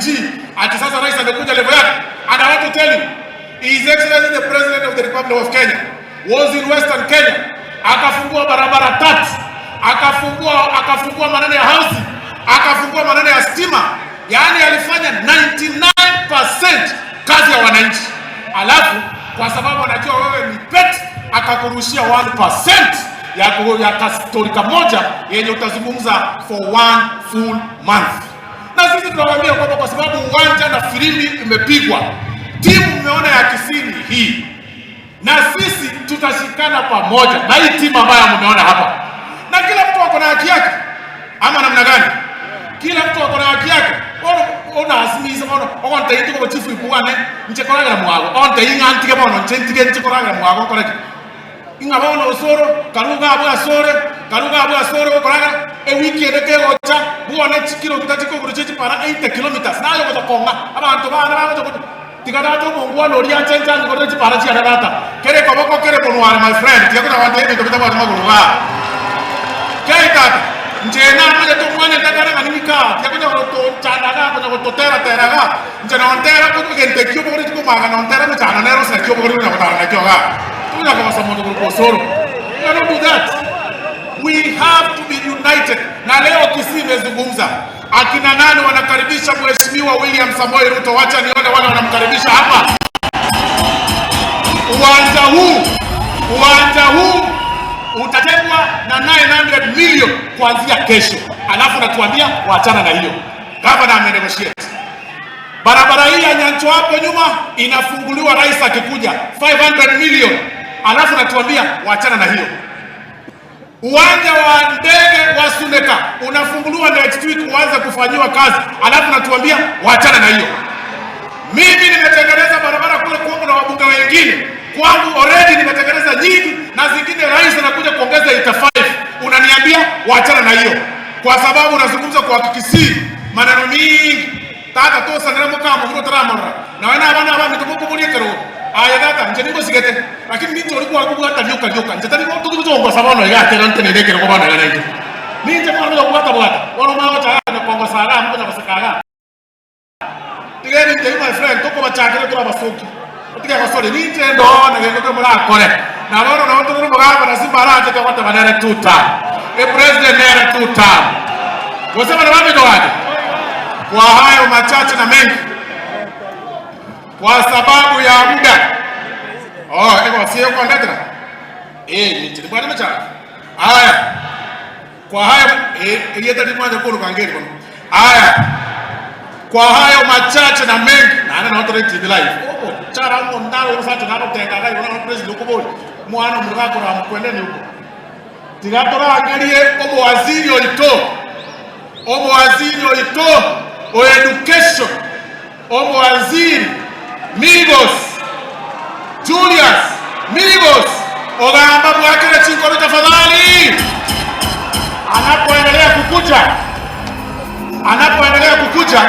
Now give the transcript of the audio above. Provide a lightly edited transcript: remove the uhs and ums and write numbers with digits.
Kisii ati sasa rais amekuja level yake. And I want to tell you, His Excellency the President of the Republic of Kenya was in Western Kenya, akafungua barabara tatu, akafungua akafungua maneno ya housing, akafungua maneno ya stima, yaani alifanya 99% kazi ya wananchi. Alafu kwa sababu anajua wewe ni petty, akakurushia 1% ya, ya kastori kamoja yenye utazungumza for one full month. Na sisi tunawaambia kwamba kwa sababu uwanja na filimbi imepigwa, timu mmeona ya Kisii ni hii, na sisi tutashikana pamoja na hii timu ambayo mmeona hapa, na kila mtu ako na haki yake, ama namna gani? Kila mtu ako na haki yake. Ona asimisa bono ogonte ituko bochifu ibwane nche koragera mwago onte ing'a ntige bono nche ntige nche koragera mwago nkoreki Ing'a bono osoro, karuga abwo asore, karuga abwo asore gokoragera ewiki ende kegocha, bwone chikilomita chikoguru chie chipara 80 kilometres, naye ogocha kong'a abanto bane bagocha gocha tiga tata omongwana oria ache inche angigorere chipara chiane tata, kere koboko kere monwa are my friend, tiga konya gontebia ebinto bitabwati magoro igaa. Kei tata, inche namanyete omwana entakana ng'a ning'ika, tiga konya gotochanda igaa konya gototera tera igaa, inche nontera egento ekio obogoretie komaga nontera mochando nere ase nakio obogoretie konya gotara nakio igaa. Tonya kogosa monto korwa osoro. We cannot do that. We have to be united. Na leo Kisii imezungumza. Akina nani wanakaribisha Mheshimiwa William Samoei Ruto? Wacha nione wale wanamkaribisha hapa. Uwanja huu, uwanja huu utajengwa na 900 million kuanzia kesho, alafu natuambia waachana na hiyo. Gavana amenegotiate. Barabara hii ya Nyancho hapo nyuma inafunguliwa rais akikuja 500 million, alafu natuambia waachana na hiyo. Uwanja wa ndege wa Suneka unafunguliwa next week uanze kufanyiwa kazi, alafu natuambia waachana na hiyo. Mimi nimetengeneza barabara kule kwangu na wabunge wengine kwangu already nimetengeneza nyingi, na zingine rais anakuja kuongeza 85 unaniambia waachana na hiyo, kwa sababu unazungumza kwa Kikisii maneno mingi. Tata tosanera mokamogire otaramorora, nonya nabana abaminto mokoboria ekerogo, Aye tata, inche ningosigete, lakini ninche oria kware kobwata rioka rioka, inche tari tori gocha gongosa bono iga ekero nteneine ekerogo bono iga nainche. Ninche bono gocha kobwata bwata, bono omanye gocha igaa na kongosa igaa mokonya goseka igaa. Tiga ebinto ebi my friend, tokobachakera tore abasoki, otige gosoria, ninche ndoo na gento kere morakore, na bono nabo tore nomogabana Simba aranche togoteba nere two term, epresident nere two term. Gose bana baminto gaki? Kwa hayo machache na mengi, kwa sababu ya muda. Oh, egosi eye okondetera? Eh, ninche nimbwate emechando. Aya, kwa hayo eh, erieta rimwancha koruka ngeri bono. Aya, kwa hayo machache na mengi, naende nabo tore TV live. Ogochara omondaro omosacha nagotenga iga igo nabo president okobori, mwana omorero gakorora mokwendeni huko. Tiga torangerie omowaziri oito, omowaziri oito o education, omowaziri Migos Julius Migos Ogamba bwakere chinkobi tafadhali. Anapoendelea kukuja, anapoendelea kukuja.